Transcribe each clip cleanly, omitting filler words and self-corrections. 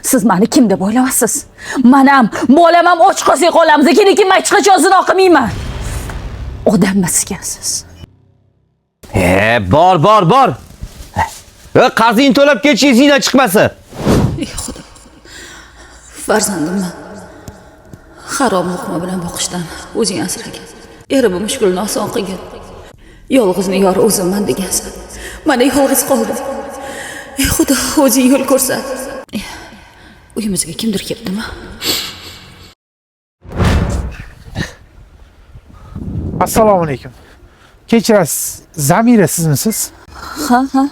Siz meni kim deb o'ylayapsiz? Manam, bolam ham och qolsak qolamiz, lekin men hech qachon zino qilmayman. Odam emas ekansiz. E, bor, bor, bor. E, qarzingni to'lab ketish esingdan chiqmasin. Ey Xudo. Farzandimni harom luqma bilan boqishdan o'zing asragin. Erimni mushkulini oson qilgin. Yolg'izni yori o'zimman degansan. Mana yolg'iz qoldim. Ey Xudo, o'zing yo'l ko'rsat. Uyimizga kimdir kelibdimi? Assalomu alaykum. Kechirasiz, Zamira sizmisiz? Ha, ha.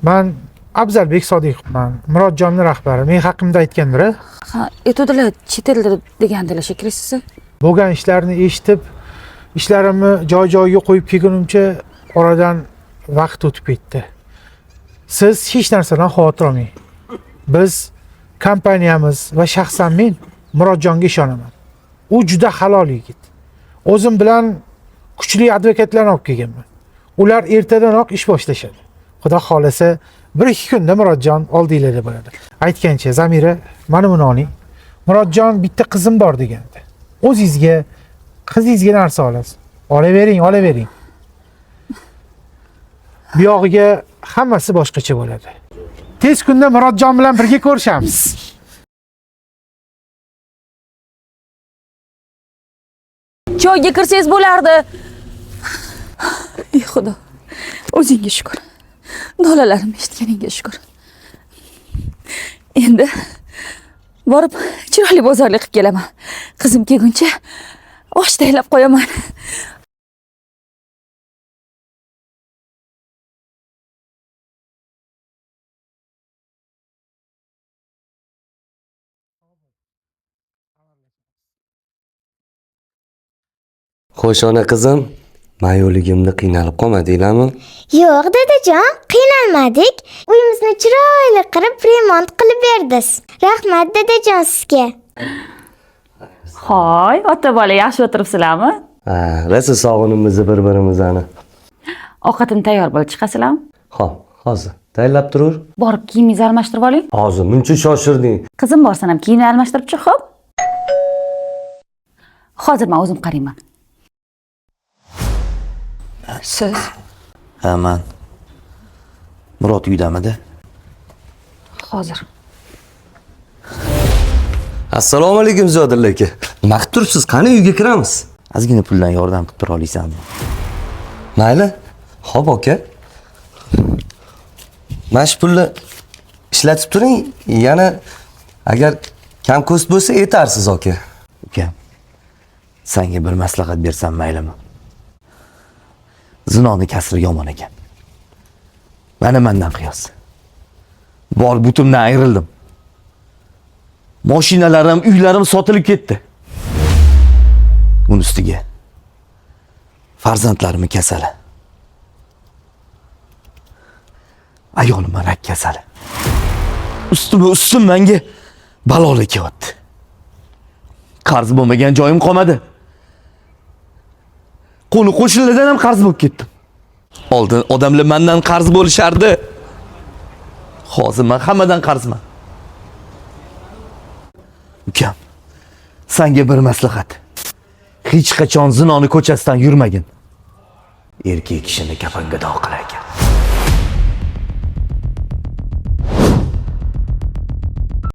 Man Abzalbek Sodiqovman, Murodjonni rahbari. Men haqimda aytgandir. A? Ha, aytuvdilar chet elda degandilar shekilli sizni. Bo'lgan ishlarni eshitib, ishlarimni joy-joyiga qo'yib kelgunimcha oradan vaqt o'tib ketdi. Siz hech narsadan xavotir olmang. Biz kompaniyamiz va shaxsan men Murodjonga ishonaman. U juda halol yigit. O'zim bilan kuchli advokatlarni olib kelganman. Ular ertadanoq ish boshlashadi. Xudo xolasa, 1-2 kunda Murodjon oldinglarda bo'ladi. Aytgancha, Zamira, mana buni oling. Murodjon bitta qizim bor degandi. O'zingizga, qizingizga narsa olasiz. Olavering, olavering. Bu yog'iga hammasi boshqacha bo'ladi. Tez kunda Murodjon bilan birga ko'rishamiz. Choyga kirsangiz bo'lardi. Ey Xudo, o'zingga shukur. Nolalarimni eshitganingga shukur. Endi borib chiroyli bozorlik qilib kelaman. Qizim kelguncha osh tayyorlab qo'yaman. Xo'sh, ona qizim, men yo'ligimda qiynalib qolmadinglarmi? Yo'q dadajon, qiynalmadik. Uyimizni chiroyli qilib remont qilib berdiz. Rahmat dadajon sizga. Hoy, ota bola yaxshi o'tiribsizlarmi? Ha, rosa sog'inimizni bir-birimizni. Ovqatim tayyor bo'ldi, chiqasizlarmi? Xo'p, hozir tayyorlab turur. Borib kiyimingizni almashtirib oling. Hozir muncha shoshirding. Qizim borsan ham kiyimni almashtirib chiq, xo'p? Hozir men o'zim qarayman. Siz Ha, man. Murod uydamidi? hozir. Assalomu alaykum Ziyodilla aka. Nima qilib turibsiz? Qani uyga kiramiz? Ozgina puldan yordam qilib tura olasanmi? Mayli. Xo'p, aka. Mana shu pulni ishlatib turing, yana agar kam ko'st bo'lsa aytarsiz aka. Ukam, sanga bir maslahat bersam maylimi? Zinoni kasri yomon ekan. Mana mandan qiyos. Bor butumdan ayrildim. Mashinalarim, uylarim sotilib ketdi. Uni ustiga farzandlarimni kasali. Ayolim rak kasali. Ustima ustim menga balolar kelyapti. Qarz bo'lmagan joyim qolmadi. Qo'ni qo'shnilardan ham qarz bo'lib ketdim. Oldin odamlar mendan qarz bo'lishardi. Hozir men hammadan qarzman. Ukam, senga bir maslahat. Hech qachon zinoni ko'chasidan yurmagin. Erkak kishini kafanga dog' qilar ekan.